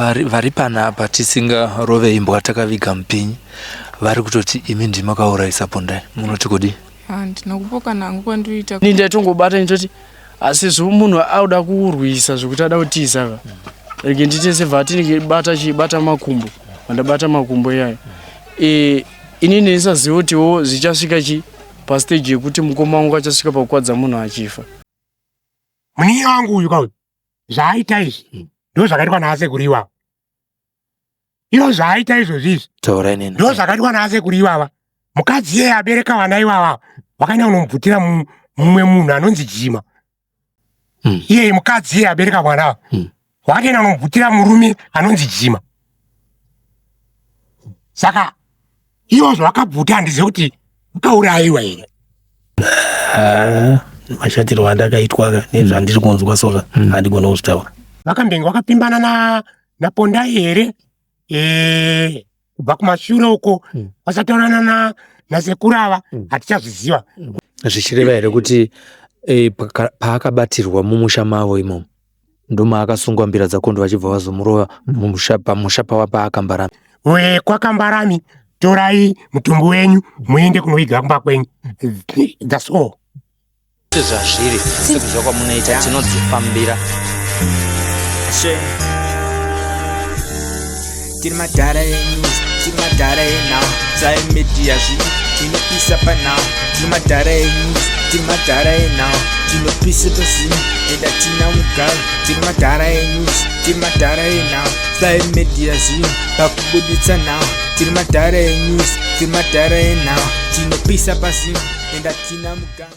Vari panapa tisingarove imbwa takaviga mupinyi vari kutoti imi ndimi makaurayisa Pondai munoti kudii? Handina kupokana hangu kwandiita. Ini ndaitongobata nditoti asi zvo munhu auda kurwisa zvekuti ada kutiza ka rege ndite sebva atinenge bata chibata makumbo vandabata makumbo iyayo e, ini ndaisaziva kutiwo zvichasvika chi pastage yekuti mukoma wangu achasvika pakukwadza munhu achifa. Munin'ina wangu uyu kauyu zvaaita izvi ndozvakaitwa naasekuru ivava iro zvaaita izvozvi izvi Taurai neni. ndozvakaitwa naasekuru ivava mukadzi iyeye abereka vana ivava wakaenda kunomubvutira mumwe munhu anonzi jima Iyeye mukadzi iyeye abereka mwana ava wakatoenda kunomubvutira murume anonzi jima saka ivo zvavakabvuta handizive kuti vakaurayiwa here. Haa mashatirwo andakaitwa ka nezvandiri kunzwa soka handigone kuzvitaura. Vakambenge vakapimbana na naPondai here eh, kubva kumashure uko vasataurana na nasekuru ava hatichazviziva. Zvichireva here kuti eh, paakabatirwa mumusha mavo imomo ndomaakasungwa mbira dzakondo vachibva vazomurova mumusha pamusha pava paakambarami? Wekwakambarami torai mutumbi wenyu muende kunoiga kumba kwenyu, that's all. Sezvazviri sekuziva kwamunoita tinodzifambira. Tiri madhara enews, tiri madhara enhau, Sly Media zvino tinopisa panhau. Tiri madhara enews, tiri madhara enhau, tinopisa pazino enda tina mugabe. Tiri madhara enews, tiri madhara enhau, Sly Media zvino pakubuditsa nhau. Tiri madhara enews, tiri madhara enhau, tinopisa pazino enda tina mugabe.